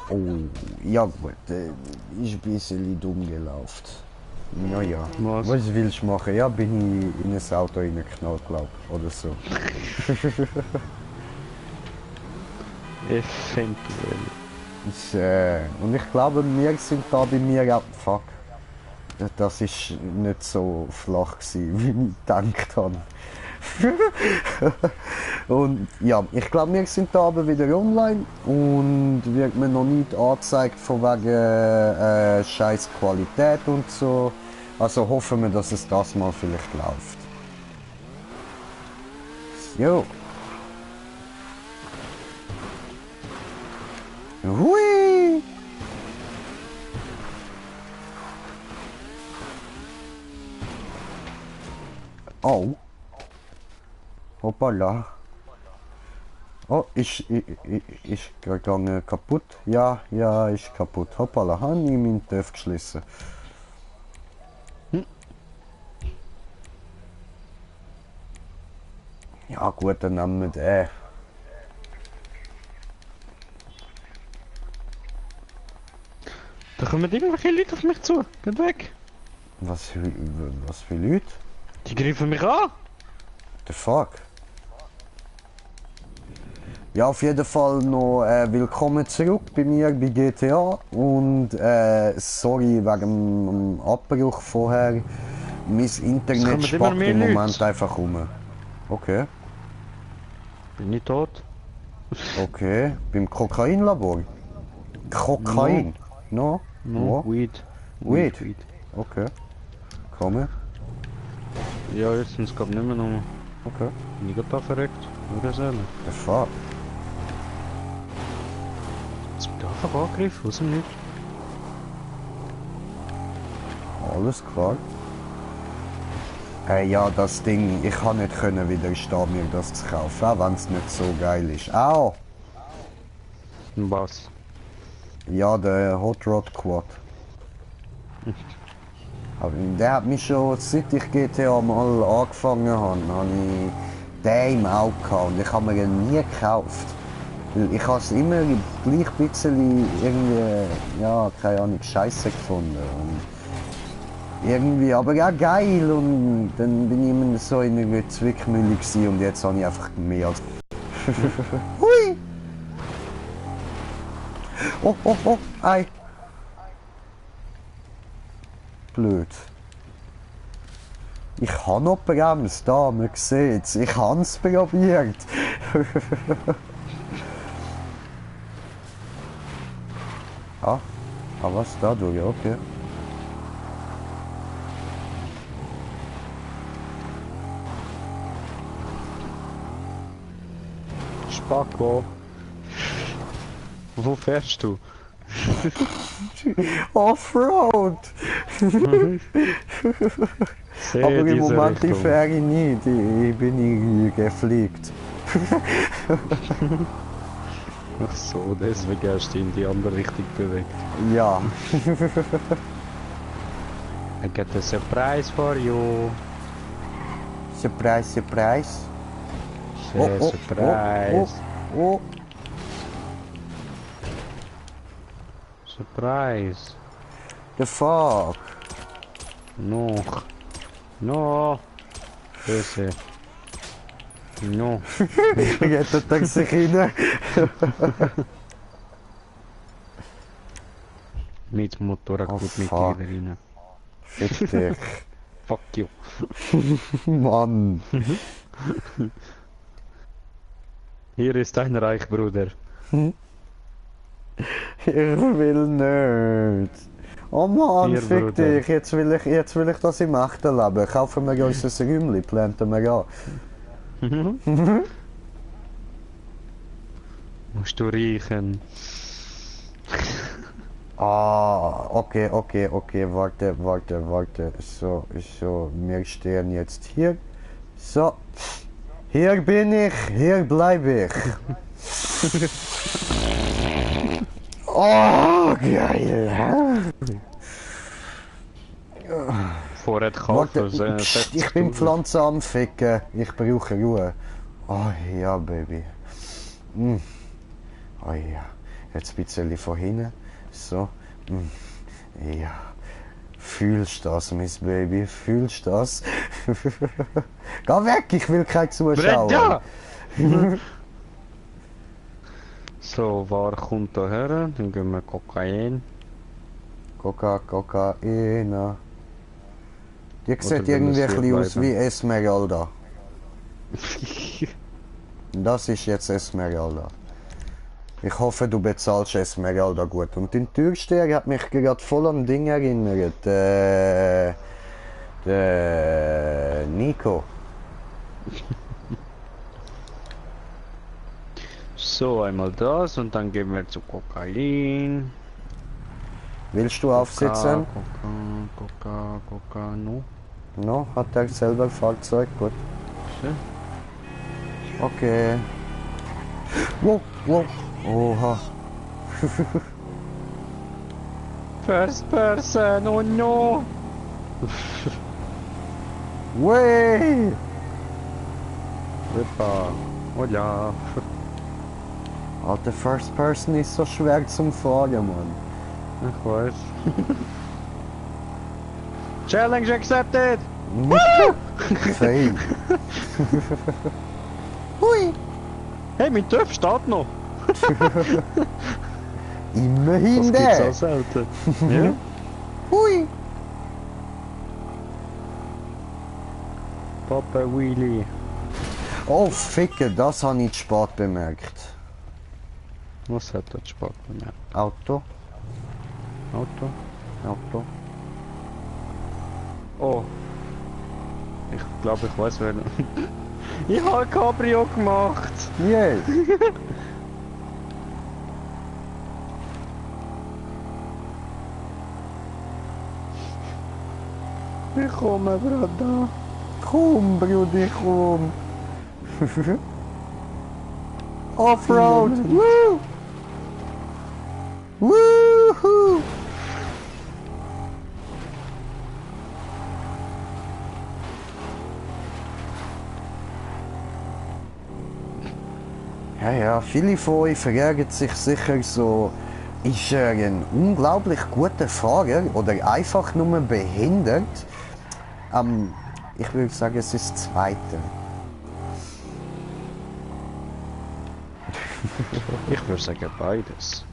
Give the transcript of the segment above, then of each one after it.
Oh, ja gut, ist ein bisschen dumm gelaufen. Naja, was willst du machen? Ja, bin ich in ein Auto reingeknallt, glaube ich, oder so. Eventuell. Und ich glaube, wir sind da bei mir auch... Fuck. Das ist nicht so flach gewesen, wie ich gedacht habe. Und ja, ich glaube, wir sind da aber wieder online und wird mir noch nicht angezeigt von wegen scheiß Qualität und so. Also hoffen wir, dass es das mal vielleicht läuft. Jo. Hui! Oh. Hoppala. Oh, ist gegangen kaputt? Ja, ist kaputt. Hoppala, habe ich meinen TÜV geschlossen. Ja gut, dann nehmen wir den. Da kommen irgendwelche Leute auf mich zu. Geht weg. Was für Leute? Die greifen mich an. The fuck? Ja, auf jeden Fall noch willkommen zurück bei mir bei GTA und sorry wegen dem Abbruch vorher. Mein Internet spackt im Moment einfach rum. Okay. Bin ich tot? Okay. Beim Kokainlabor? Kokain? No? No? Weed. Weed? Okay. Komme. Ja, jetzt sind es glaube nicht mehr noch. Okay. Bin ich gerade da verreckt? Oder so? The fuck? Jetzt bin ich einfach angegriffen, aus dem Nichts. Alles klar. Ja, das Ding, ich kann nicht widerstehen, mir das zu kaufen, auch wenn es nicht so geil ist. Au! Was? Ja, der Hot Rod Quad. Aber der hat mich schon, seit ich GTA mal angefangen habe ich den im Auge gehabt und ich habe mir ihn nie gekauft. Weil ich habe es immer gleich ein bisschen irgendwie, ja, keine Ahnung, scheiße gefunden. Und irgendwie, aber ja geil und dann bin ich immer so in einer Zwickmühle gewesen und jetzt habe ich einfach mehr als... Hui! Oh, ei! Blöd. Ich habe noch bremst, da, man sieht es. Ich habe es probiert. Was dadurch, okay. Spacko. Wo fährst du? Offroad! Aber im Moment die fahre ich nicht, ich bin irgendwie gefliegt. Ach so, deswegen hast du in die andere Richtung bewegt. Ja. I got a surprise for you. Surprise, surprise. Surprise. Oh. Surprise. The fuck? Noch. No. Böse. No. Geht der sich rein? Mit Motorrad gut mit rein. Fick dich. Fuck you. Mann. Hier ist dein Reich, Bruder. Ich will nicht. Oh Mann, hier, fick Bruder. dich. Jetzt will ich das im echten Leben. Kaufen wir uns ein Räumchen, planten wir an. Musst du riechen. Okay, warte. So, wir stehen jetzt hier. So, hier bin ich, hier bleibe ich. Oh, geil. Vorrat kaufen. Ich bin Pflanzen am Ficken. Ich brauche Ruhe. Oh ja, Baby. Oh ja. Jetzt ein bisschen von hinten. So. Ja. Fühlst du das, Miss Baby? Fühlst du das? Geh weg, ich will keinen Zuschauer. So, wer kommt da her? Dann gehen wir Kokain. Kokaina. Die sieht wenn irgendwie es ein hier bisschen aus wie bleiben. Esmeralda. Das ist jetzt Esmeralda. Ich hoffe, du bezahlst Esmeralda gut. Und dein Türsteher hat mich gerade voll an Ding erinnert. Der Nico. So, einmal das und dann gehen wir zu Kokain. Willst du aufsitzen? Coca, no. No, hat er selber Fahrzeug? Gut. So. Okay. Wow, wow. Oha. First person, oh no! Way! Epa, hola. Alter, First Person ist so schwer zum Fahren, Mann. Ich weiß. Challenge accepted! Fail. Hui! Hey, mein TÜV steht noch! Immerhin Das gibt's auch der! selten. Ja? Hui! Papa Wheelie. Oh, Ficke, das habe ich zu spät bemerkt. Was hat das Spaß bemerkt? Auto, Auto? Auto. Oh. Ich glaube, ich weiß wer. Ich habe Cabrio gemacht! Yay! Ich komme gerade da. Komm, Brudi, komm! Offroad! Woo! Woohoo! Ja, ja, viele von euch fragen sich sicher so, ist er ein unglaublich guter Fahrer oder einfach nur behindert? Ich würde sagen, es ist das Zweite. Ich würde sagen beides.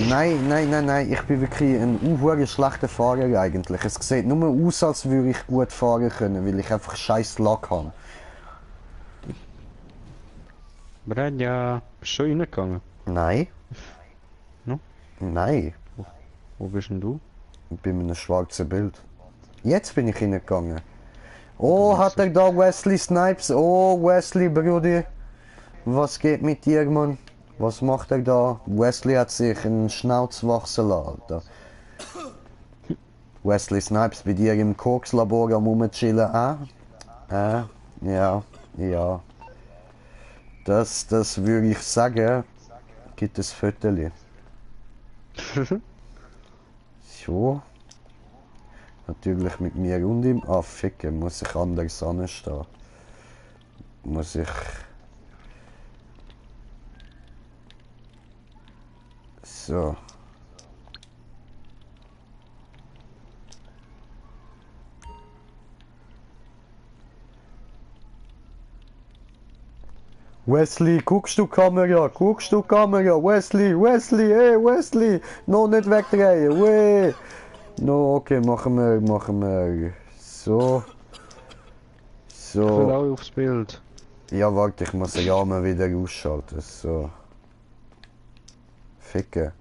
Nein, ich bin wirklich ein unhuere schlechter Fahrer eigentlich. Es sieht nur aus, als würde ich gut fahren können, weil ich einfach scheiß Lack habe. Brenja, bist du schon reingegangen? Nein. No? Nein. Wo bist denn du? Ich bin mit einem schwarzen Bild. Jetzt bin ich hingegangen. Oh, hat er da Wesley Snipes? Oh, Wesley, Brudi. Was geht mit dir, Mann? Was macht er da? Wesley hat sich einen Schnauz wachsen lassen, Alter. Wesley Snipes bei dir im Kokslabor am Rumchillen, ja. Das würde ich sagen, gibt es Fotos. So. Natürlich mit mir und ihm. Ah, ficken, muss ich anders anstehen. Muss ich... So. Wesley, guckst du Kamera? Guckst du Kamera? Wesley, hey Wesley! Noch nicht wegdrehen, weh! No, okay, machen wir. So. Ich will So. auch aufs Bild. Ja, warte, ich muss den Rahmen wieder ausschalten. So. Ficken.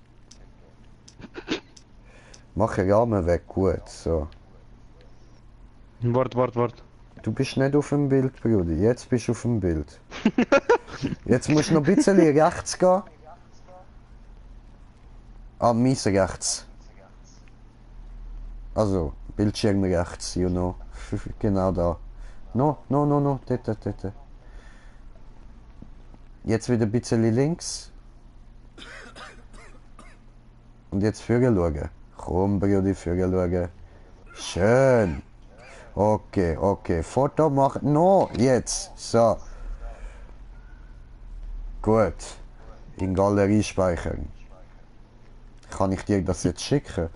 Mach den Rahmen weg, gut, so. Wart. Du bist nicht auf dem Bild, Bruder. Jetzt bist du auf dem Bild. Jetzt musst du noch ein bisschen rechts gehen. Ah, mies rechts. Also, Bildschirm rechts, you know. Genau da. No, dort. Jetzt wieder ein bisschen links. Und jetzt vorne schauen. Komm, Bruder, vorne schauen. Schön. Okay. Foto machen. No, jetzt. So. Gut. In Galerie speichern. Kann ich dir das jetzt schicken?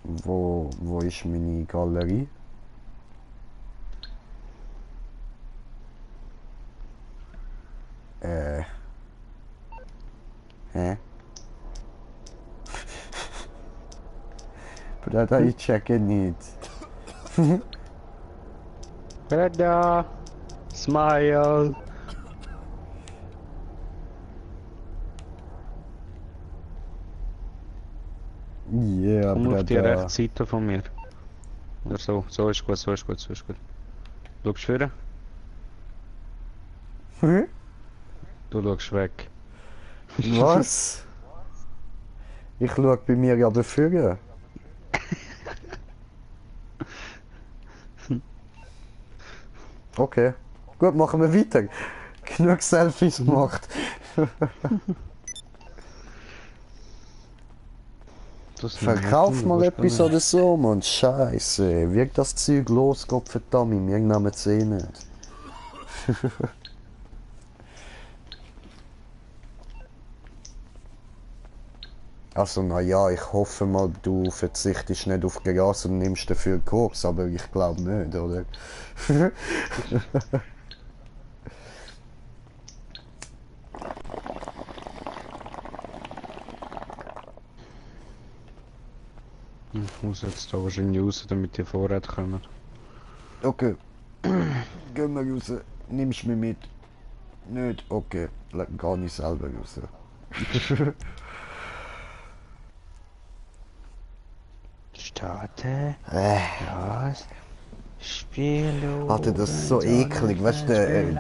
Wo ist meine Galerie? Hä? Bruder, ich checke nicht. Brother, smile. Yeah, Komm auf die Bruder. rechte Seite von mir. Oder so. So ist gut, so ist gut, so ist gut. Schaust führen? Du schaust weg. Was? Ich schau bei mir aber führen. Okay. Gut, machen wir weiter. Genug Selfies gemacht. Verkauf mal etwas oder so, Mann. Scheiße. Wirkt das Zeug los, Gott verdammt, wir nehmen es eh nicht. Also, naja, ich hoffe mal, du verzichtest nicht auf Gras und nimmst dafür Koks, aber ich glaube nicht, oder? Ich muss jetzt da wahrscheinlich raus, damit die Vorräte kommen. Okay. Gehen wir raus. Nimmst du mich mit? Nicht? Okay. Gar nicht selber raus. Starte. Was? Spiel. Alter, das ist so eklig. Weißt du,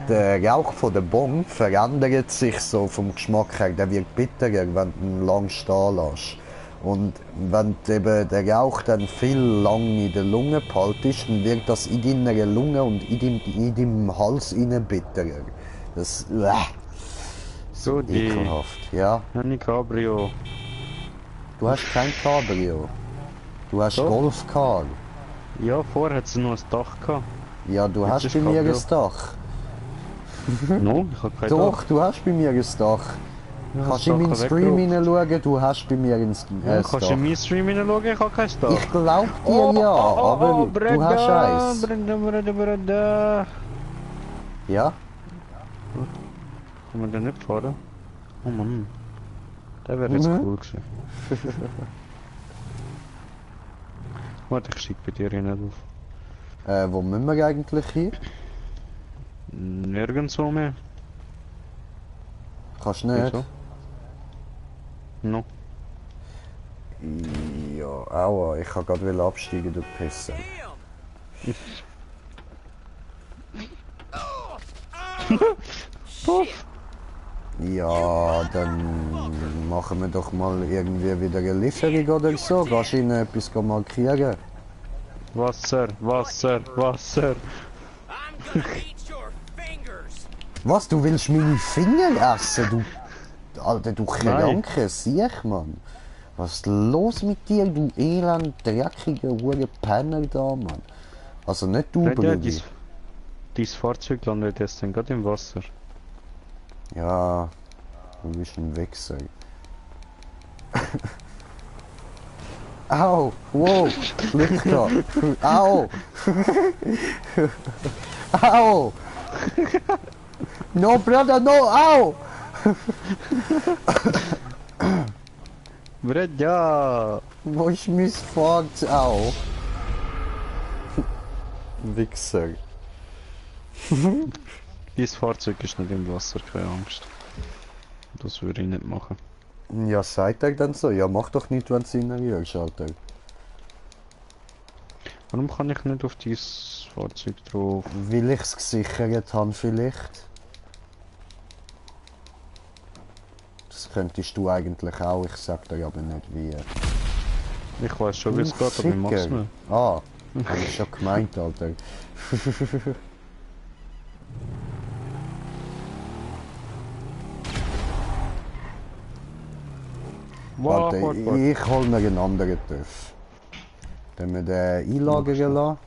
der Rauch von der Bon verändert sich so vom Geschmack her. Der wird bitterer, wenn du ihn lang stehen lässt. Und wenn du eben den Rauch dann viel lang in der Lunge behaltest, dann wird das in deiner Lunge und in deinem Hals innen bitterer. Das So die. ekelhaft, ja. Eine Cabrio. Du hast kein Cabrio. Du hast Doch. Golfcar. Ja, vorher hat sie noch ein Dach gehabt. Ja, du Jetzt hast ist bei mir Cabrio. ein Dach. No, ich habe kein Doch, du hast bei mir ein Dach. Ja, Kannst das du in Dach meinen habe Stream weggerückt. hineinschauen, du hast bei mir ein Ja, kannst du Dach. in meinen Stream hineinschauen? Ich habe kein Dach. Ich glaub dir ja, aber du hast eins. Brenda. Ja? Kann man da nicht fahren? Oh Mann. Der wäre jetzt cool gewesen. Warte, ich steig bei dir nicht auf. Wo müssen wir eigentlich hin? Nirgendwo mehr. Kannst du nicht? Wieso? No. Ja, aua, ich kann gerade absteigen, du Pisser. Ja, dann machen wir doch mal irgendwie wieder eine Lieferung oder so. Gehst du ihnen etwas markieren? Wasser, Wasser, Wasser. I'm gonna eat your fingers. Was, du willst meine Finger essen, du... Alter, du kranke Siech, Mann. Was ist los mit dir, du elend, dreckiger, hure Penner da, Mann? Also nicht du, Ja, Bruder. dein Fahrzeug landet jetzt dann gerade im Wasser. Ja, du bist ein Wichser. Au, wow, Glück da. Au. Au. No, brother, no, au. Breda! Wo ist mein Fahrzeug? Au. Wichser. Dein Fahrzeug ist nicht im Wasser, keine Angst. Das würde ich nicht machen. Ja, sagt er dann so? Ja, mach doch nicht, wenn du reinrührst, Alter. Warum kann ich nicht auf dein Fahrzeug drauf? Weil ich es gesichert habe, vielleicht. Das könntest du eigentlich auch, ich sag dir aber nicht wie. Ich weiß schon, wie es geht, aber ich mach's Ficker. nicht. Ah, hab ich schon gemeint, Alter. Warte, ich hol mir einen anderen TÜV. Wenn wir den einlagern lassen.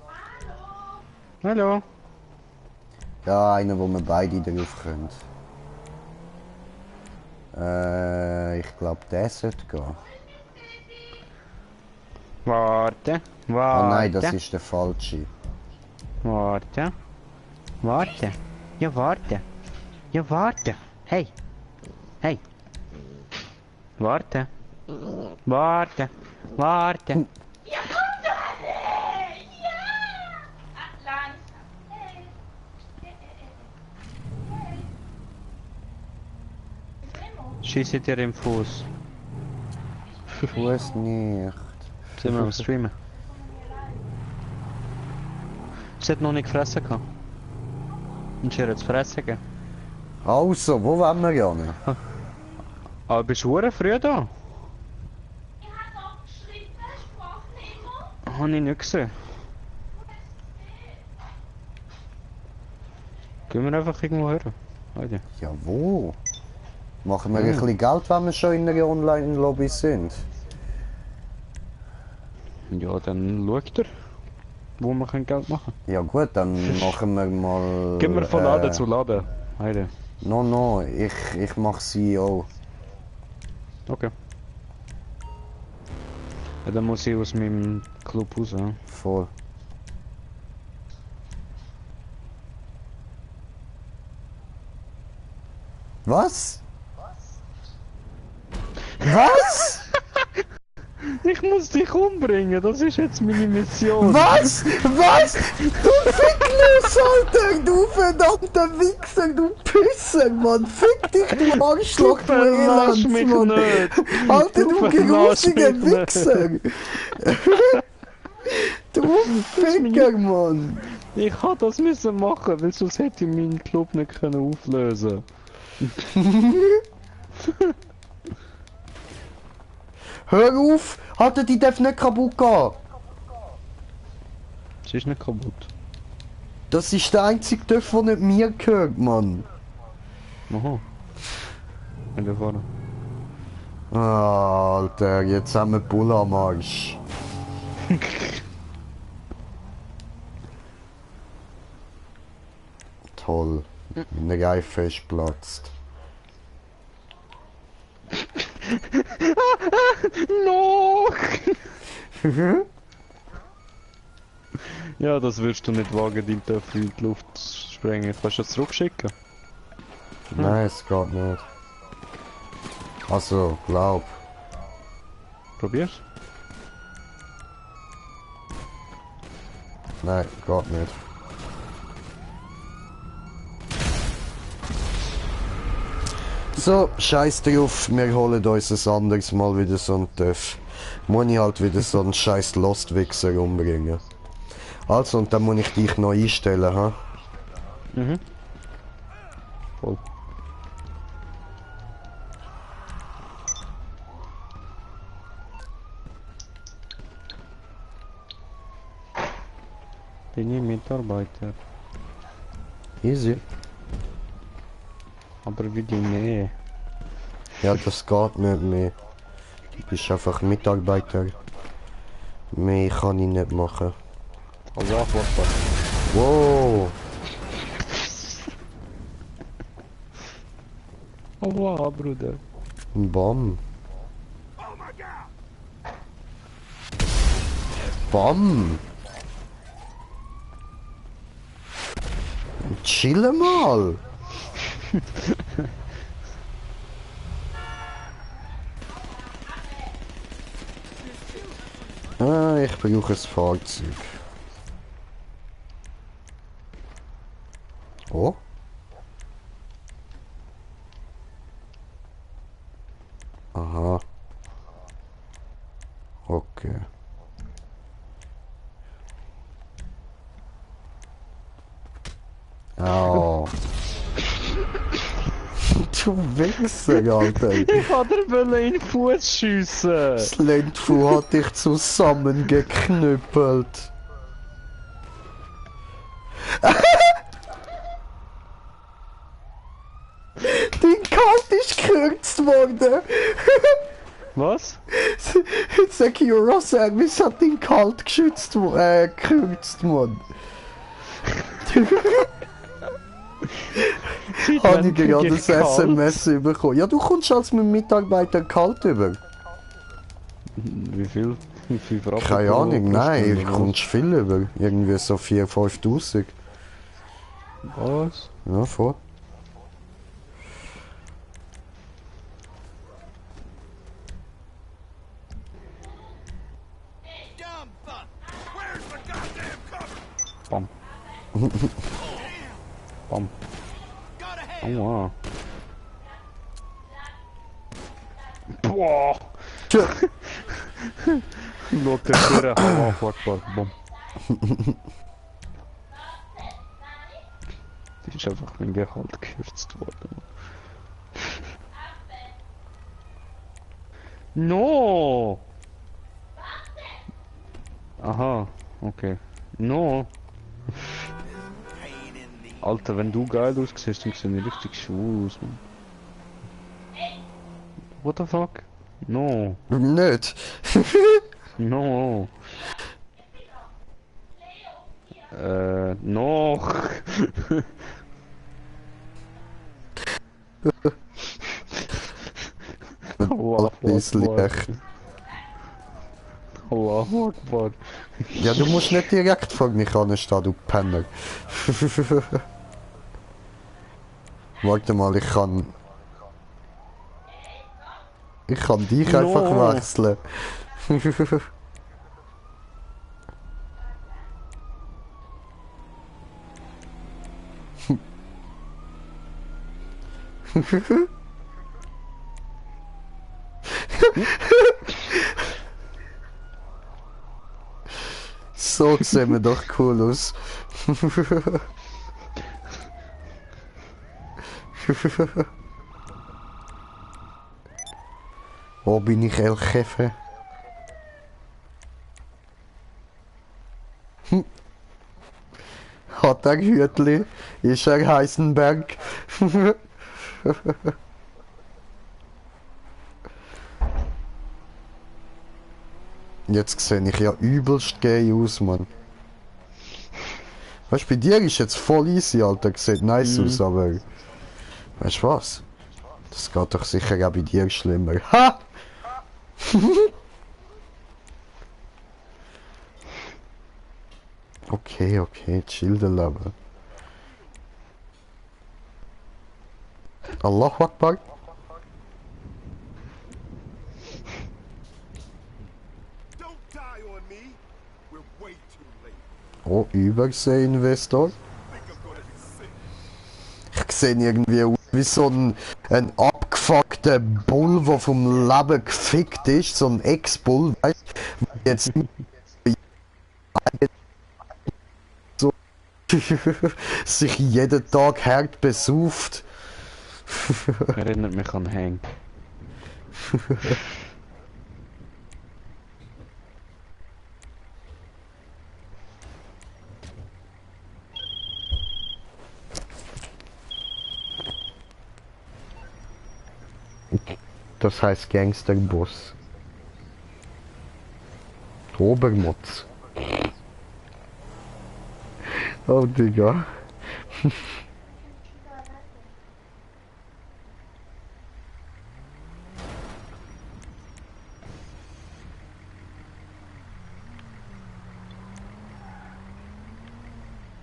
Hallo. Ja, einer, wo wir beide drauf können. Ich glaube, der sollte gehen. Warte. Ah nein, das Warte. ist der falsche. Warte. Warte. Ja, warte. Ja, warte. Hey. Hey. Warte. Warte. Warte. Schieße dir im Fuß. Fuß nicht. Sind wir am Streamen? Sie hat noch nicht gefressen gehabt. Und sie hat jetzt fressen gegeben. Also, wo wollen wir hin? Aber bist du früh da? Ich habe abgeschrieben, Sprachnehmer. Habe ich nicht gesehen. Gehen wir einfach irgendwo her. Heide. Ja, wo? Machen wir ein bisschen Geld, wenn wir schon in einer Online-Lobby sind? Ja, dann schaut er, wo wir Geld machen Ja gut, dann machen wir mal... Gehen wir von Laden zu Laden. Heide. No, ich mach CEO. Okay. Ja, dann muss ich aus meinem Club raus. Ja. Voll. Was? Was? Ich muss dich umbringen, das ist jetzt meine Mission. Was? Was? Du Ficklos, Alter! Du verdammter Wichser, du Pisser, Mann! Fick dich, du Arschloch, du verarsch mich Elend, Mann! nicht. Alter, du verarsch gerussiger mich nicht. Wichser! Du Ficker, Mann! Ich hab das müssen machen, weil sonst hätte ich meinen Club nicht können auflösen. Hör auf! Alter, die darf nicht kaputt gehen! Sie ist nicht kaputt. Das ist der einzige Dörf, der nicht mir gehört, Mann! Aha. In der Fahne. Ah, Alter, jetzt haben wir Bull am Arsch. Toll. Meine Reife ist platzt. No! Ja, das würdest du nicht wagen, deinen Töffel in die Luft zu sprengen. Kannst du das zurückschicken? Nein, es geht nicht. Also, glaub. Probier's. Nein, geht nicht. So, scheiß drauf, wir holen uns ein anderes Mal wieder so ein Töff. Muss ich halt wieder so einen scheiß Lost-Wichser umbringen. Also, und dann muss ich dich noch einstellen, ha? Mhm. Voll. Bin ich Mitarbeiter. Easy. Aber wie die Nähe. Ja, das geht nicht mehr. Du bist einfach Mitarbeiter. Mehr kann ich nicht machen. Allah Akbar. Wow! Allah, Bruder. Bam! Bam! Chill mal! Ah, ich brauche ein Fahrzeug. Oh? Aha. Okay. Oh. Du Wichser, Alter. Ich wollte in den Fuß schiessen. Das Lendfu hat dich zusammengeknüppelt. Dein Kalt ist gekürzt worden. Was? Secure Service hat ihn kalt gekürzt, Mann. Habe ich gerade das SMS bekommen. Ja, du kommst als mein Mitarbeiter kalt über. Wie viel? Wie viel Rappen Keine pro- Ahnung, pro nein, Stunde, ich oder kommst viel über. Irgendwie so 4.000, 5.000. was? Ja, voll. Dumb fuck! Where's the goddamn cover? Bam. Bam. Got a hand! Oh, wow. Boah! Tja. Schau der Türe, Hallo, Akbar, bam. Die ist einfach mit Gehalt gekürzt worden. No! Aha, okay. No! Pain in the... Alter, wenn du geil aussiehst, dann sehen die richtig schwul aus, man. What the fuck? No. Nicht. No. Noch. Allah Bisschen Akbar. echt. Allahu Akbar. Ja, du musst nicht direkt vor mich anstehen, du Penner. Warte mal, ich kann dich No. einfach wechseln. So sehen wir doch cool aus. Wo bin ich, El Jefe? Hat er Hütli? Ist er Heisenberg? Jetzt sehe ich ja übelst gay aus, Mann. Weißt du, bei dir ist jetzt voll easy, Alter. Sieht nice aus, aber... Weißt du was? Das geht doch sicher auch bei dir schlimmer. Ha! Okay, okay, chill the level. Allahu Akbar. Don't die on me! We're way too late. Oh, Übersee-Investor. Think I'm gonna be sick. Ich sehe irgendwie aus wie so ein abgefuckter Bull, der vom Leben gefickt ist. So ein Ex-Bull, weißt du? Jetzt so sich jeden Tag hart besauft. Erinnert mich an Hank. Das heißt Gangsterboss. Obermotz. Oh Digga.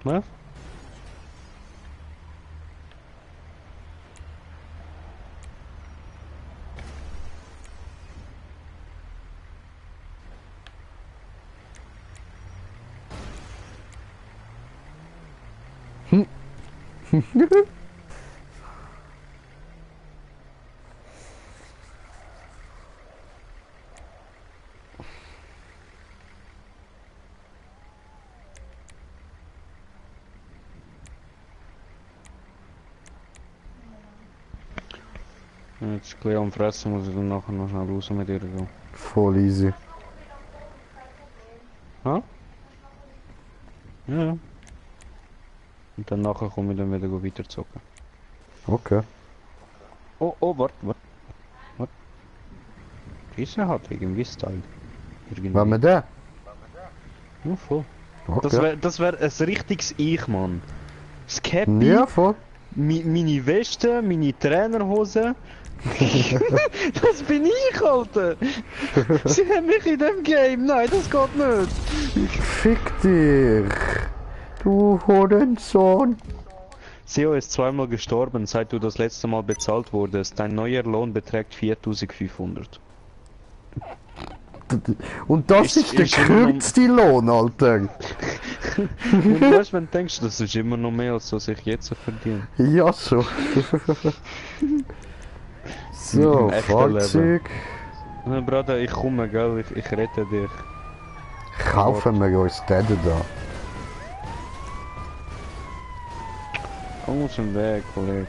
Was? Jetzt gleich am Fressen muss ich dann nachher noch schnell raus mit ihr gehen. Voll easy. Ha? Ja, ja. Und dann nachher komme ich dann wieder weiter zocken. Okay. Oh, oh, warte, warte. Diese hat irgendwie Style. Irgendwie. Wenn wir den? Ja, voll. Okay. Das wär ein richtiges Ich, Mann. Das Cappy, Ja, voll. meine Weste, meine Trainerhose. Das bin ich, Alter! Sie haben mich in dem Game. Nein, das geht nicht. Fick dich! Du Hurensohn! Seo ist zweimal gestorben, seit du das letzte Mal bezahlt wurdest. Dein neuer Lohn beträgt 4500. Und das ist der Ist immer noch- kürzeste Lohn, Alter! Und weißt, wenn du denkst, das ist immer noch mehr, als was ich jetzt verdiene. Ja, schon. So, Im echten Fahrzeug. Bruder, ich komme, gell, ich rette dich. Kaufen wir uns den da. Komm aus dem Weg, Kollege.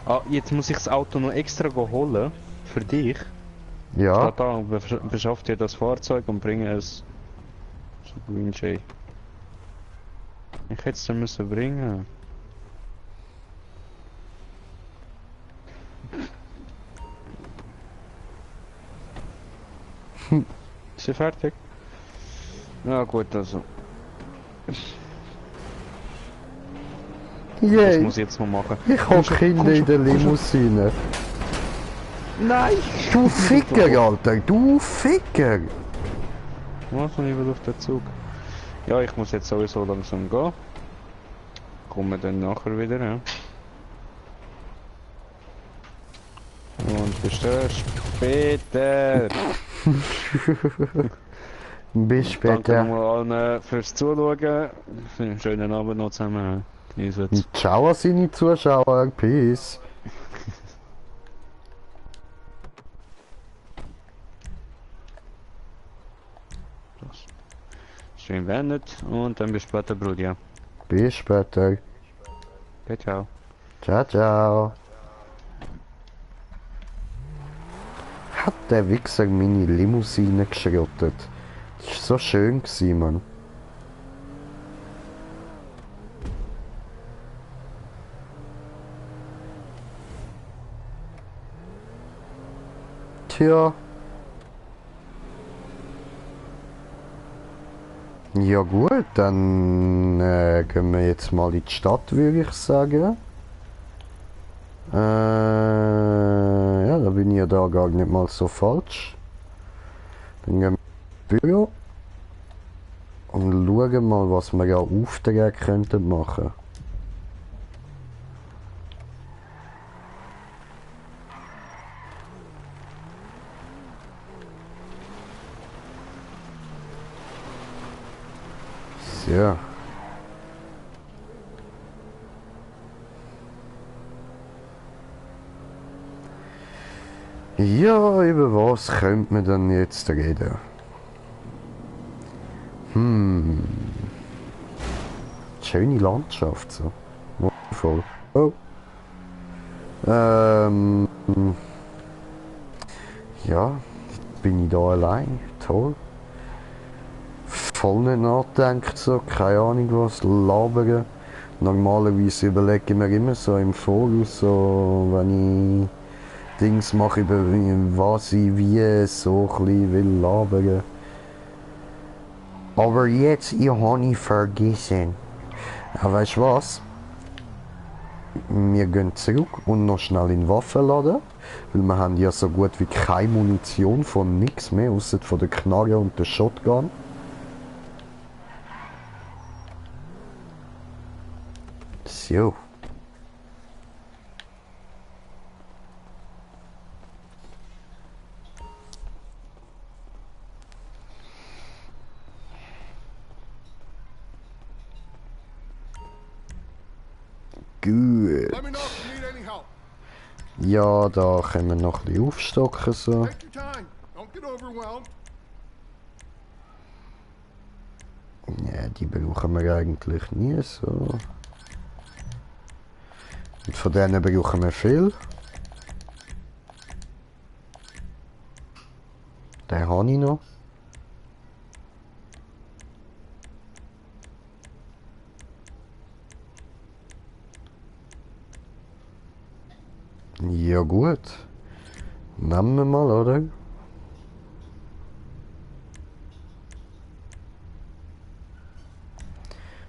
Ah, jetzt muss ich das Auto noch extra holen. Für dich. Ja, Statt da, beschaff dir das Fahrzeug und bringe es zu Green Jay. Ich hätte es dann müssen bringen. Ist sie fertig? Ja gut, also. Das yay! muss ich jetzt noch machen. Ich hab Kinder in der Limousine. Nein! Du Ficker, Alter! Du Ficker! Was? Ich will auf den Zug. Ja, ich muss jetzt sowieso langsam gehen. Komme dann nachher wieder, ja. Und bis dann später! Bis Danke später. nochmal allen fürs Zuschauen. Einen schönen Abend noch zusammen. Genießt's. Ciao an seine Zuschauer. Peace. Schön wendet und dann bis später, Bruder. Bis später. Okay, ciao. Ciao, ciao. Hat der Wichser meine Limousine geschrottet. Das war so schön gewesen, Mann. Tja. Ja gut, dann gehen wir jetzt mal in die Stadt, würde ich sagen. Ja, da bin ich ja da gar nicht mal so falsch. Dann gehen wir ins Büro und schauen mal, was wir ja Aufträge könnten machen. So. Ja, über was könnte man dann jetzt reden? Schöne Landschaft, so. Wundervoll. Oh. Ja, jetzt bin ich da allein. Toll. Voll nicht nachdenkt, so. Keine Ahnung was. Labern. Normalerweise überlege ich mir immer so im Voraus, so, wenn ich Dings mache, über was ich wie so ein bisschen will labern. Aber jetzt, ich habe vergessen. Ja, weißt du was? Wir gehen zurück und noch schnell in den Waffenladen, weil wir haben ja so gut wie keine Munition von nichts mehr, außer von der Knarre und der Shotgun. So. Gut. Let me know if you need any help. Ja, da können wir noch ein bisschen aufstocken so. Take your time. Don't get overwhelmed. Ja, die brauchen wir eigentlich nie so. Und von denen brauchen wir viel. Den habe ich noch. Ja gut. Nehmen wir mal, oder?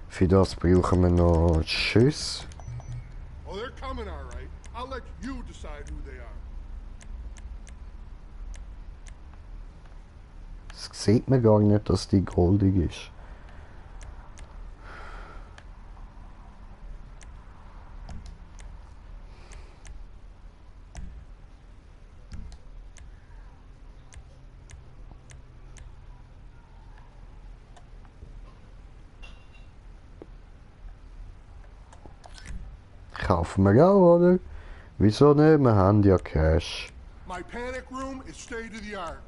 Für das brauchen wir noch Schüsse. Oh, they're coming all right. I'll let you decide who they are. Das sieht man gar nicht, dass die goldig ist. Kaufen wir auch, oder? Wieso nicht? Wir haben ja Cash. My panic room is state of the art.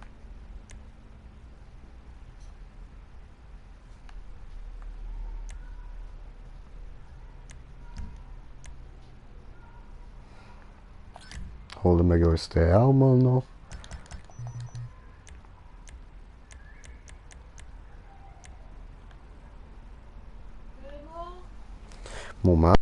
Holen wir uns den auch mal noch. Moment.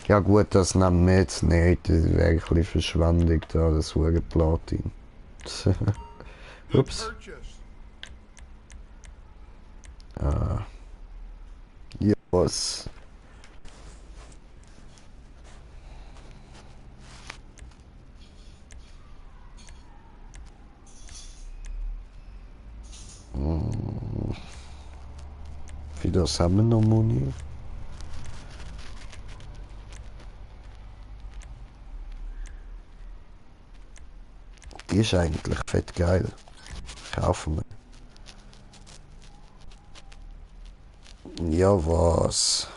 Ja gut, das nehmen wir jetzt nicht. Das wäre ein bisschen Verschwendung da, das hure Platin. Good Ups. purchase. Ja, was? Für das haben wir noch Muni. Die ist eigentlich fett geil. Kaufen wir. Ja, was?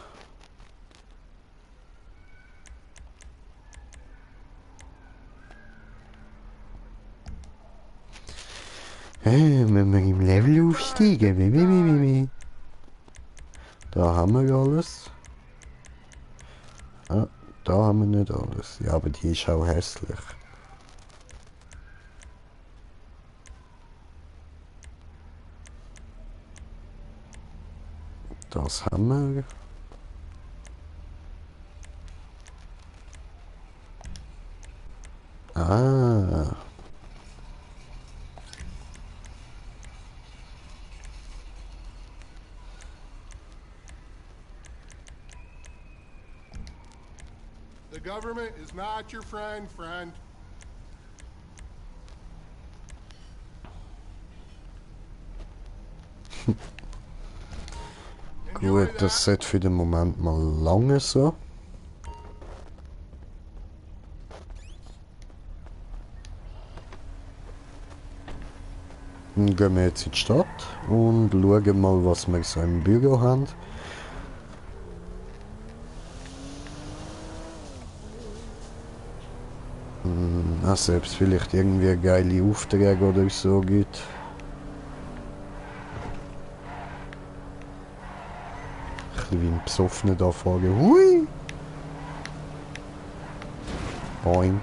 Hey, müssen wir im Level aufsteigen? Da haben wir alles. Ah, da haben wir nicht alles. Ja, aber die ist auch hässlich. Das haben wir. Ah. The government is not your friend. Enjoy Gut, das that. sollte für den Moment mal lange so. Dann gehen wir jetzt in die Stadt und schauen mal, was wir so im Büro haben. Also, ob es vielleicht irgendwie geile Aufträge oder so gibt. Ein bisschen wie ein Besoffener da fahren. Hui! Boing.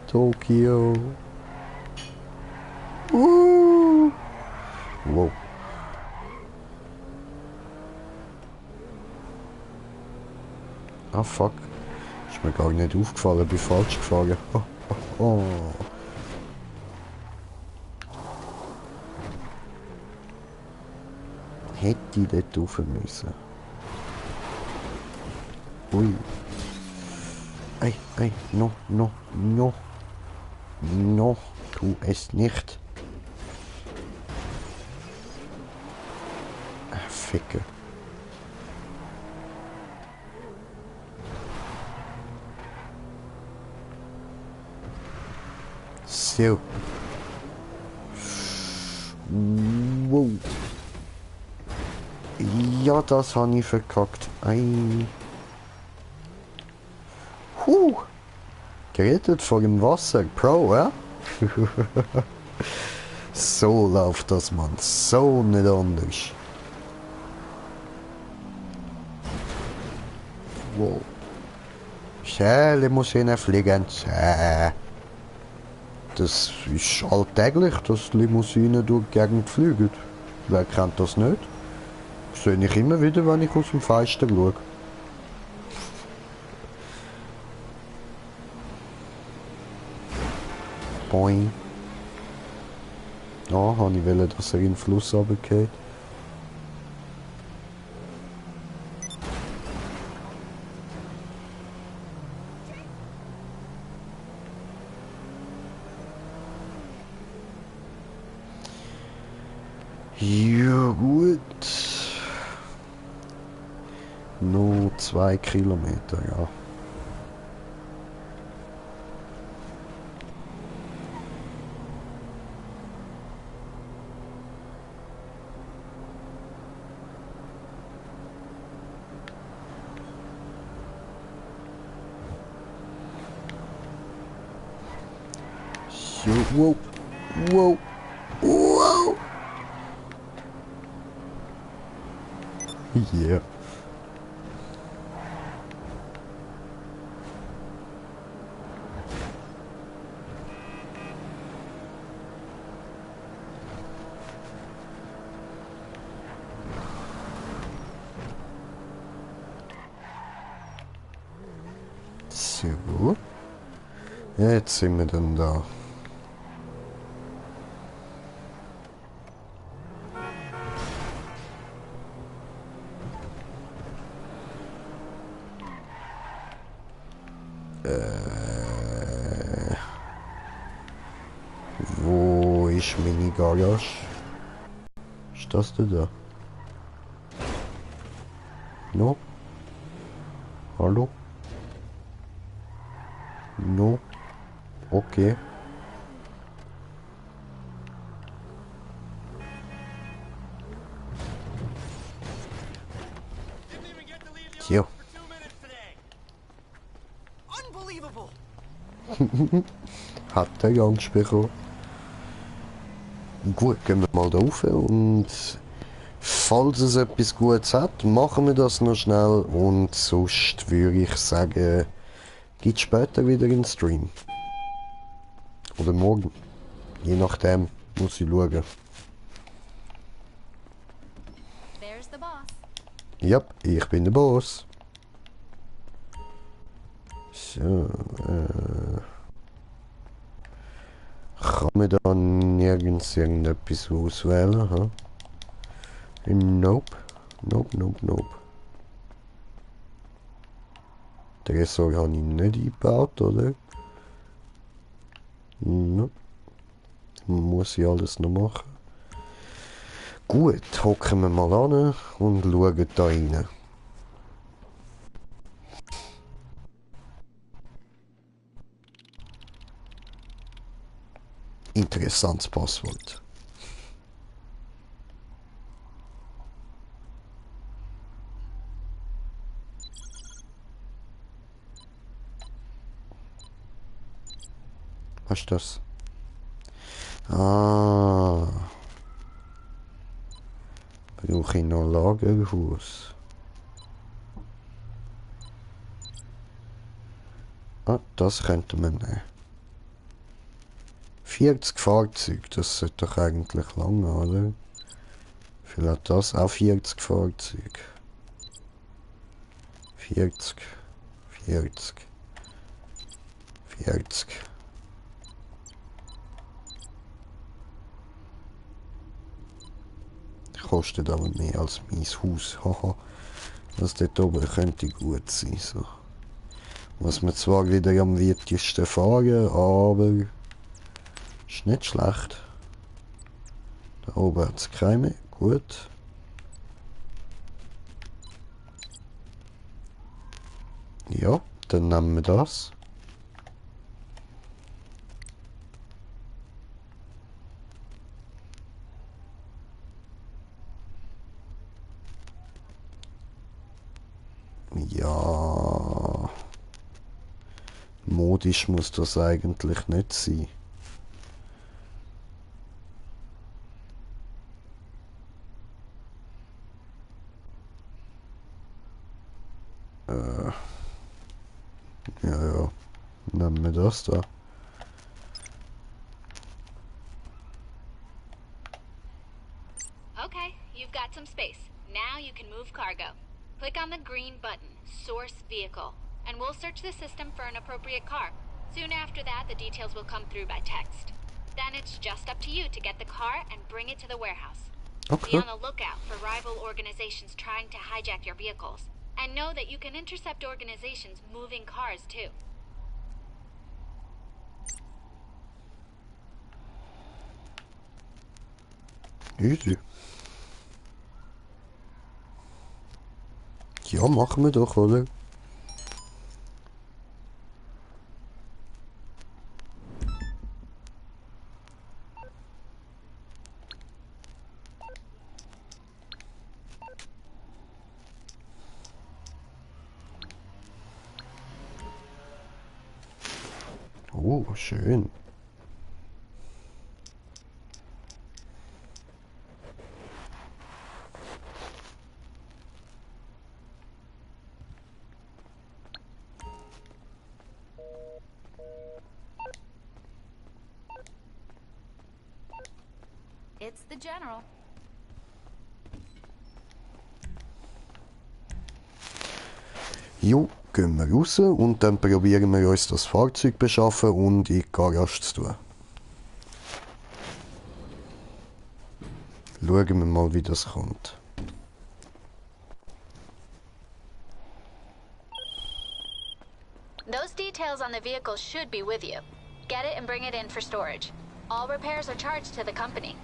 Tokio. Wow. Ah, fuck. Ist mir gar nicht aufgefallen, bin falsch gefahren. Oh, oh, oh. Hätte ich dort rauf müssen. Ui. Ei, ei, no, no, no. No, tu es nicht. Ah, Ficke. So. Wow. Ja, das habe ich verkackt. Ei. Gerettet vor dem Wasser. Pro, ja? So läuft das, Mann. So nicht anders. Wow. Schnell muss ich fliegen. Das ist alltäglich, dass Limousinen durch die Gegend fliegen. Wer kennt das nicht? Das sehe ich immer wieder, wenn ich aus dem Fenster schaue. Boing. Ah, habe ich wollen, dass er in den Fluss runtergeht. Ja gut. Nur 2 Kilometer, ja. So, wow, wow, wow. Yeah. So. Jetzt sind wir dann da. Wo ist meine Garage? Ist das denn da? No? Hallo? No? Okay. Didn't even get to leave the Ja. office for 2 minutes today. Unbelievable. Hat er Angst bekommen. Gut, gehen wir mal da rauf und falls es etwas Gutes hat, machen wir das noch schnell und sonst würde ich sagen, gibt später wieder in Stream. Oder morgen. Je nachdem, muss ich schauen. There's the boss. Ja, ich bin der Boss. So, kann man da nirgends irgendetwas auswählen? Ha? Nope. Nope, nope, nope. Den Ressort habe ich nicht eingebaut, oder? Nope. Muss ich alles noch machen. Gut, hocken wir mal an und schauen da rein. Interessantes Passwort. Was ist das? Ah. Brauche ich noch Lagerhaus? Ah, das könnte man nehmen. 40 Fahrzeuge, das sollte doch eigentlich lange, oder? Vielleicht das auch 40 Fahrzeuge. 40, 40, 40. Kostet aber mehr als mein Haus. Haha. Das dort oben könnte gut sein. So. Muss man zwar wieder am weitesten fahren, aber ist nicht schlecht. Da oben hat es keine mehr. Gut. Ja, dann nehmen wir das. Ja. Modisch muss das eigentlich nicht sein. Ja, ja. Nehmen wir das da. cargo. Click on the green button, Source Vehicle, and we'll search the system for an appropriate car. Soon after that, the details will come through by text. Then it's just up to you to get the car and bring it to the warehouse. Be Okay. on the lookout for rival organizations trying to hijack your vehicles. And know that you can intercept organizations moving cars too. Easy. Ja, machen wir doch, oder? Oh, schön. It's the General. Jo, gehen wir raus und dann probieren wir uns das Fahrzeug beschaffen und in die Garage zu tun. Schauen wir mal, wie das kommt. Those details on the vehicle should be with you. Get it and bring it in for storage. All repairs are charged to the company.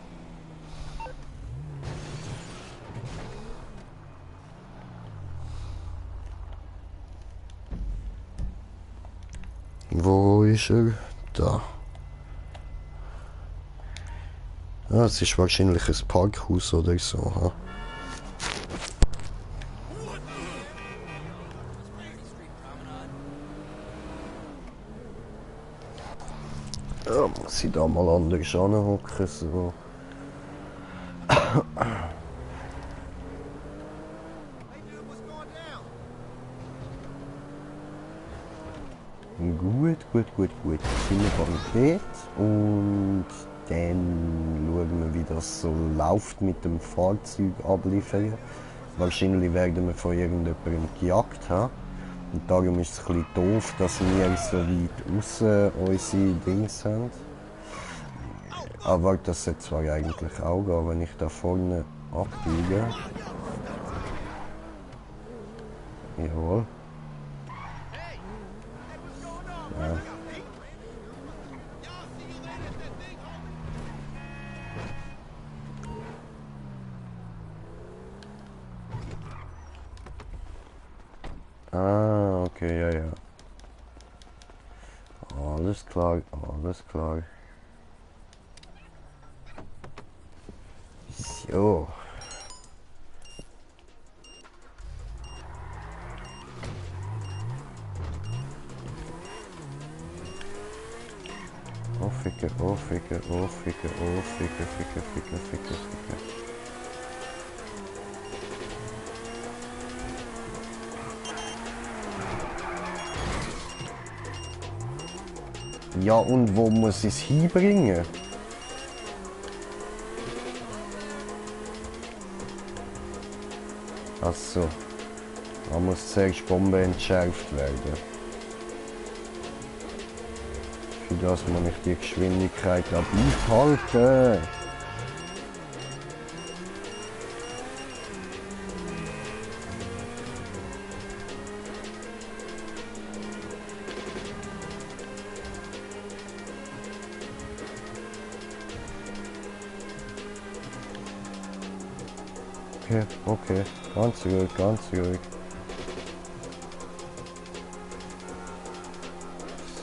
Wo ist er? Da. Ah, es ist wahrscheinlich ein Parkhaus oder so. Ha? Ja, muss ich da mal anders anhocken, so. Gut. Jetzt sind wir beim Bett und dann schauen wir, wie das so läuft mit dem Fahrzeug abliefern. Wahrscheinlich werden wir von irgendjemandem gejagt haben. Und darum ist es ein bisschen doof, dass wir so weit außen unsere Dings haben. Aber das sollte zwar eigentlich auch gehen, wenn ich da vorne abbiege. Jawohl. Ja. Ah, okay, ja. Alles klar. So. Ficke. Ja, und wo muss ich es hinbringen? Ach so. Da muss zuerst die Bombe entschärft werden. Für das muss ich die Geschwindigkeit abhalten. Okay, ganz ruhig.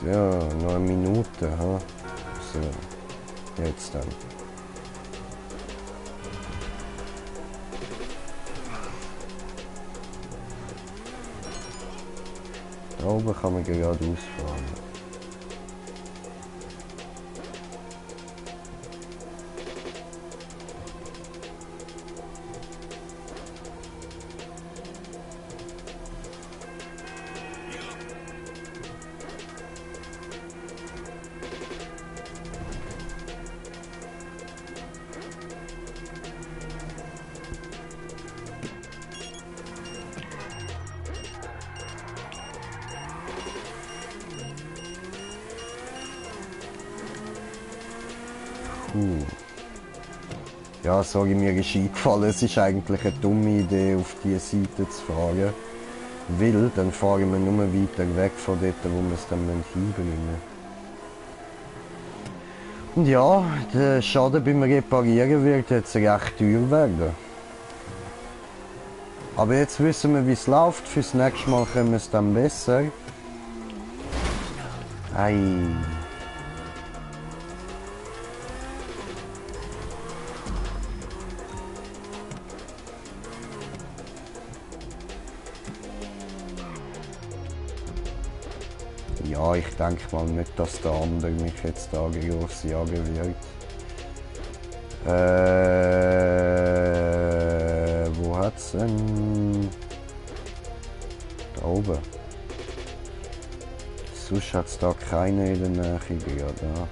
So, noch eine Minute, ha? So, jetzt dann. Da oben kann man geradeaus fahren. Ja, sorry, mir ist eingefallen, es ist eigentlich eine dumme Idee, auf diese Seite zu fahren. Weil, dann fahren wir nur weiter weg von dort, wo wir es dann hinbringen. Und ja, der Schaden beim Reparieren wird jetzt recht teuer werden. Aber jetzt wissen wir, wie es läuft. Fürs nächste Mal können wir es dann besser. Ei. Ja, ich denke mal nicht, dass der andere mich jetzt da groß jagen wird. Wo hat's denn? Da oben. Sonst hat's da keine in der Nähe gerade. Ja.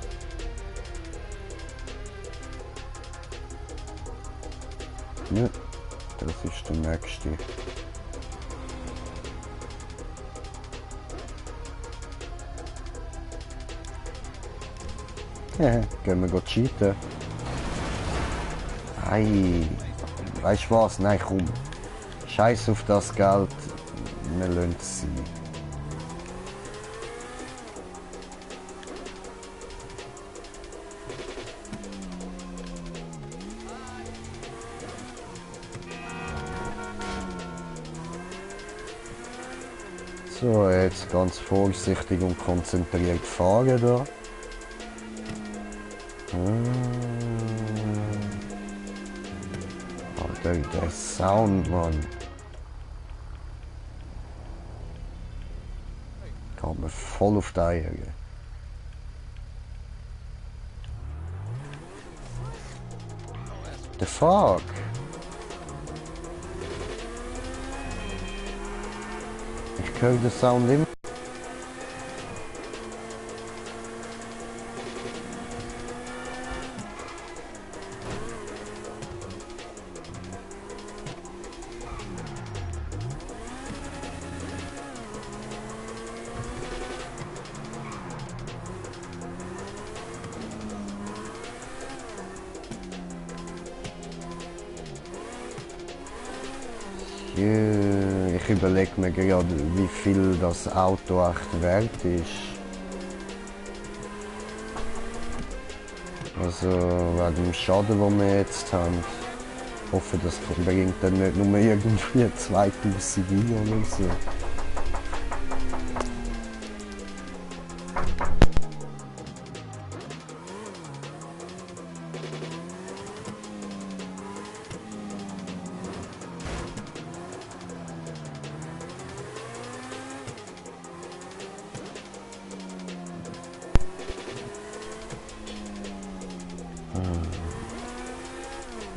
Nö, das ist der nächste. Gehen wir cheaten. Ei. Weißt du was? Nein, komm. Scheiß auf das Geld. Wir lassen es sein. So, jetzt ganz vorsichtig und konzentriert fahren da. Alter, der Sound, Mann. Kann mir voll auf die Eier gehen. The fuck? Ich höre den Sound immer. Ich überlege mir gerade, wie viel das Auto echt wert ist. Also wegen dem Schaden, den wir jetzt haben. Ich hoffe, das bringt dann nicht nur irgendwie 2000 oder so.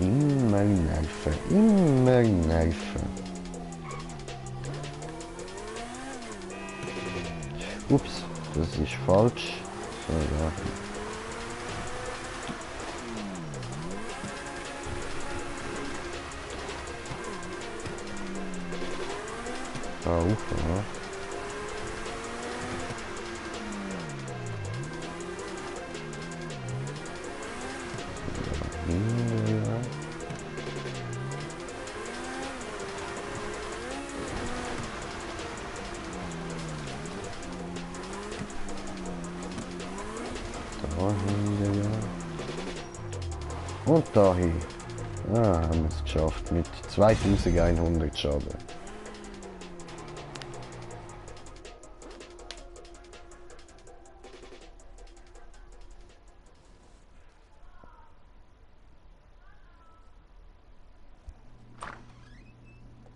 Immer nerven, immer nerven. Ups, das ist falsch. So, ja. Da rauf, ja. Und dahin. Ah, haben wir es geschafft mit 2100 Schaden.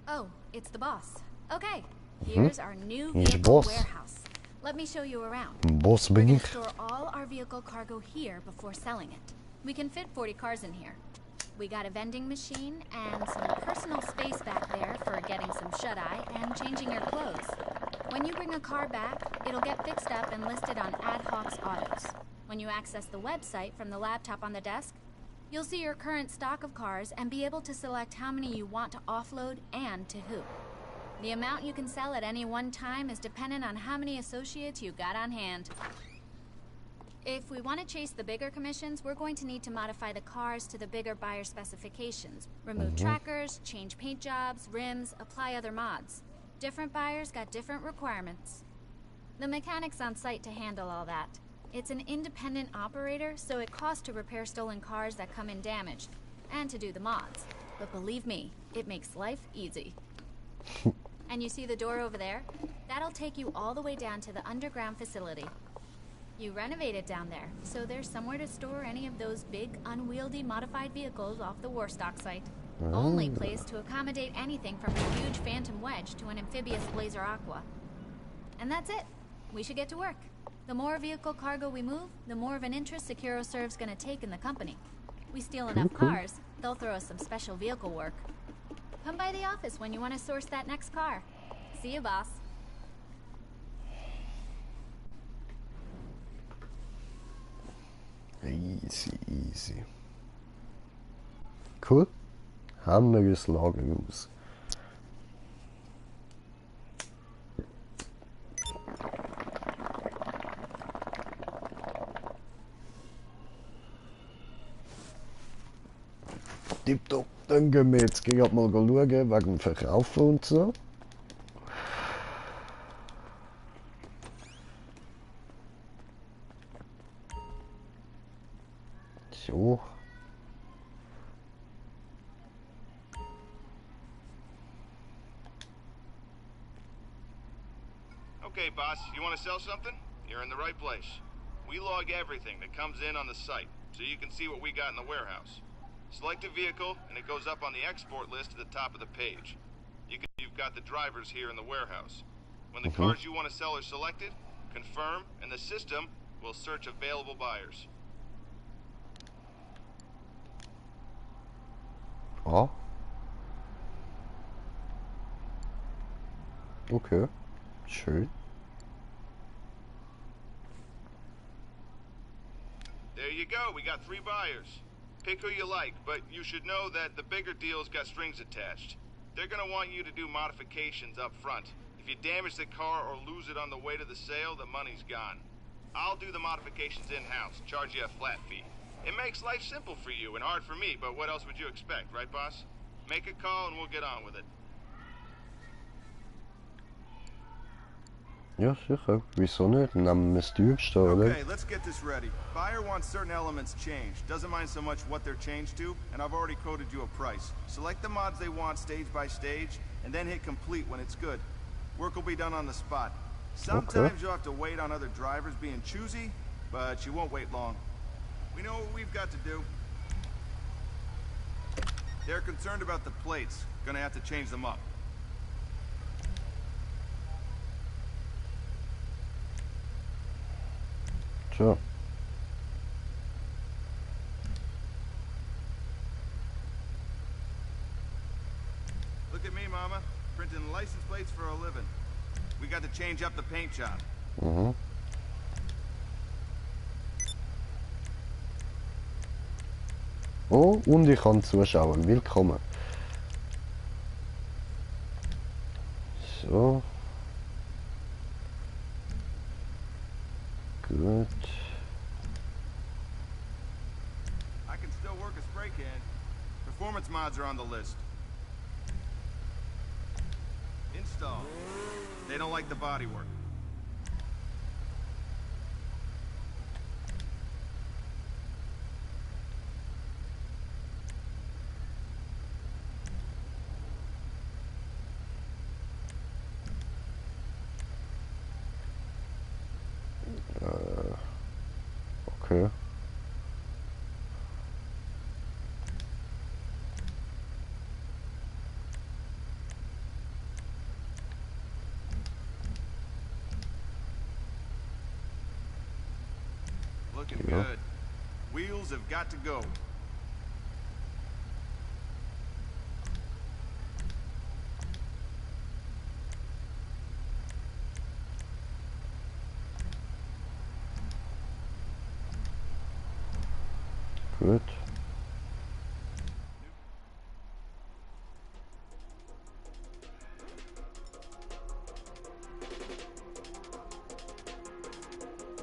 Oh, it's the boss. Okay, here's our new He's vehicle boss. warehouse. Let me show you around. Boss We're bin gonna ich. store all our vehicle cargo here before selling it. We can fit 40 cars in here. We got a vending machine and some personal space back there for getting some shut-eye and changing your clothes. When you bring a car back, it'll get fixed up and listed on Ad Hoc's Autos. When you access the website from the laptop on the desk, you'll see your current stock of cars and be able to select how many you want to offload and to who. The amount you can sell at any one time is dependent on how many associates you got on hand. If we want to chase the bigger commissions, we're going to need to modify the cars to the bigger buyer specifications. Remove trackers, change paint jobs, rims, apply other mods. Different buyers got different requirements. The mechanic's on site to handle all that. It's an independent operator, so it costs to repair stolen cars that come in damaged, and to do the mods. But believe me, it makes life easy. And you see the door over there? That'll take you all the way down to the underground facility. You renovated down there, so there's somewhere to store any of those big, unwieldy modified vehicles off the Warstock site. Only place to accommodate anything from a huge Phantom Wedge to an amphibious Blazer Aqua. And that's it. We should get to work. The more vehicle cargo we move, the more of an interest SecuroServe's gonna take in the company. We steal enough cars, they'll throw us some special vehicle work. Come by the office when you want to source that next car. See you, boss. Easy, easy. Cool. Haben wir geschlagen, Jungs. Tipptopp, dann gehen wir jetzt gerade mal schauen, wegen dem Verkaufen und so. So. Okay, boss, you want to sell something? You're in the right place. We log everything that comes in on the site, so you can see what we got in the warehouse. Select a vehicle, and it goes up on the export list at the top of the page. You've got the drivers here in the warehouse. When the cars you want to sell are selected, confirm, and the system will search available buyers. Ah. Okay. Schön. There you go, we got 3 buyers. Pick who you like, but you should know that the bigger deal's got strings attached. They're gonna want you to do modifications up front. If you damage the car or lose it on the way to the sale, the money's gone. I'll do the modifications in-house, charge you a flat fee. It makes life simple for you and hard for me, but what else would you expect, right, boss? Make a call and we'll get on with it. Ja, sicher. Wieso nicht? Nehmen wir das Teuerste, oder? Okay, let's get this ready. Buyer wants certain elements changed. Doesn't mind so much what they're changed to, and I've already quoted you a price. Select the mods they want stage by stage, and then hit complete when it's good. Work will be done on the spot. Sometimes you'll have to wait on other drivers being choosy, but you won't wait long. We know what we've got to do. They're concerned about the plates. Gonna have to change them up. Sure. Look at me, Mama. Printing license plates for a living. We got to change up the paint job. Oh, und ich kann zuschauen. Willkommen. So. Gut. I can still work a spray can. Performance mods are on the list. Install. They don't like the bodywork. Okay. Looking Yeah. good. Wheels have got to go. Gut.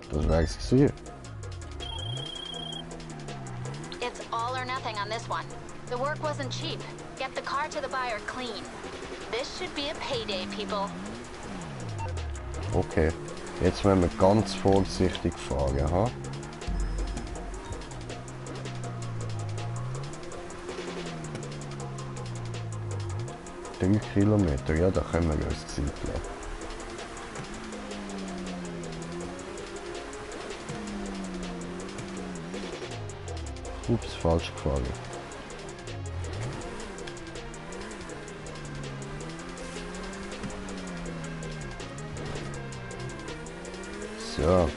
Das war es gesehen. or nothing on this one. The work wasn't cheap. Get the car to the buyer clean. This should be a payday, people. Okay, jetzt müssen wir ganz vorsichtig fahren, ha? Drei Kilometer, ja, da können wir uns Zeit lassen. Ups, falsch gefahren. So.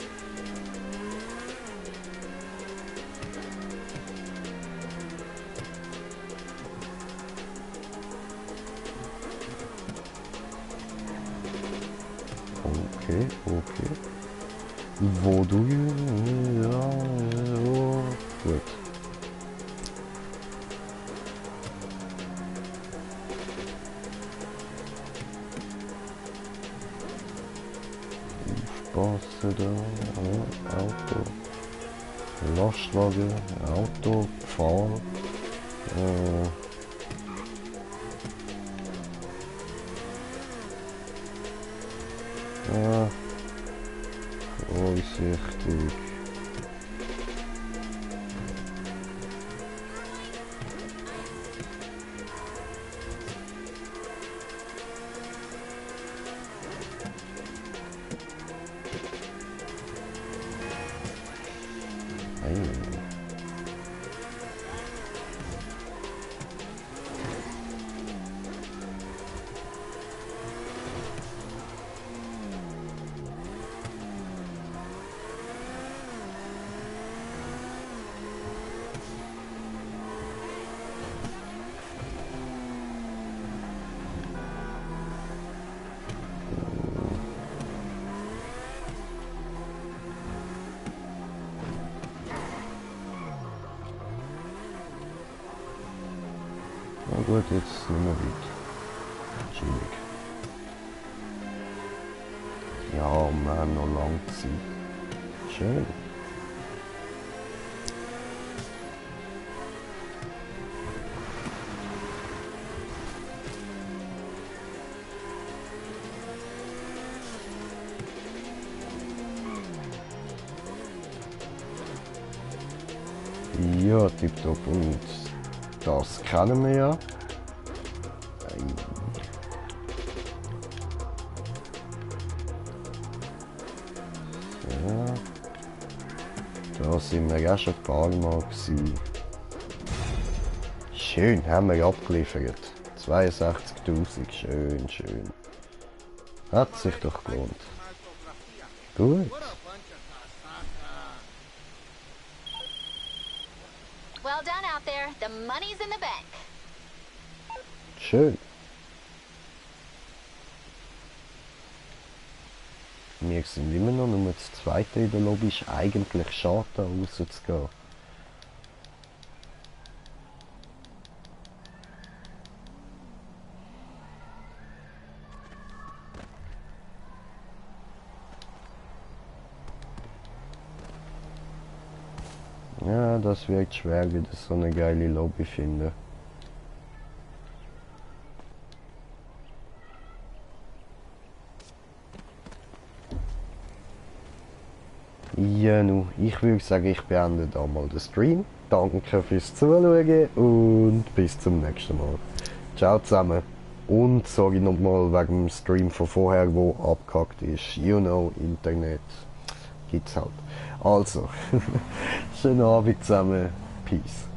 Okay, okay. Wo du... Ja, oh, gut. Straße da, Auto, Lastwagen, Auto, Fahr, ja, vorsichtig. Na gut, jetzt nicht mehr weit. Chillig. Ja, wir haben noch lange Zeit. Schön. Ja, tipptopp. Und das kennen wir ja. So. Da sind wir ja schon ein paar Mal gewesen. Schön, haben wir abgeliefert. 62.000, schön, schön. Hat sich doch gelohnt. Gut. Well done out there. The money's in the bank. Schön. Wir sind immer noch nur das zweite in der Lobby. Ist eigentlich schade, da rauszugehen. Ja, das wird schwer, wieder so eine geile Lobby finden. Ja, nu, ich würde sagen, ich beende da mal den Stream. Danke fürs Zuschauen und bis zum nächsten Mal. Ciao zusammen. Und sorry nochmal wegen dem Stream von vorher, wo abgehackt ist. You know, Internet gibt's halt. Also, schönen Abend zusammen. Peace.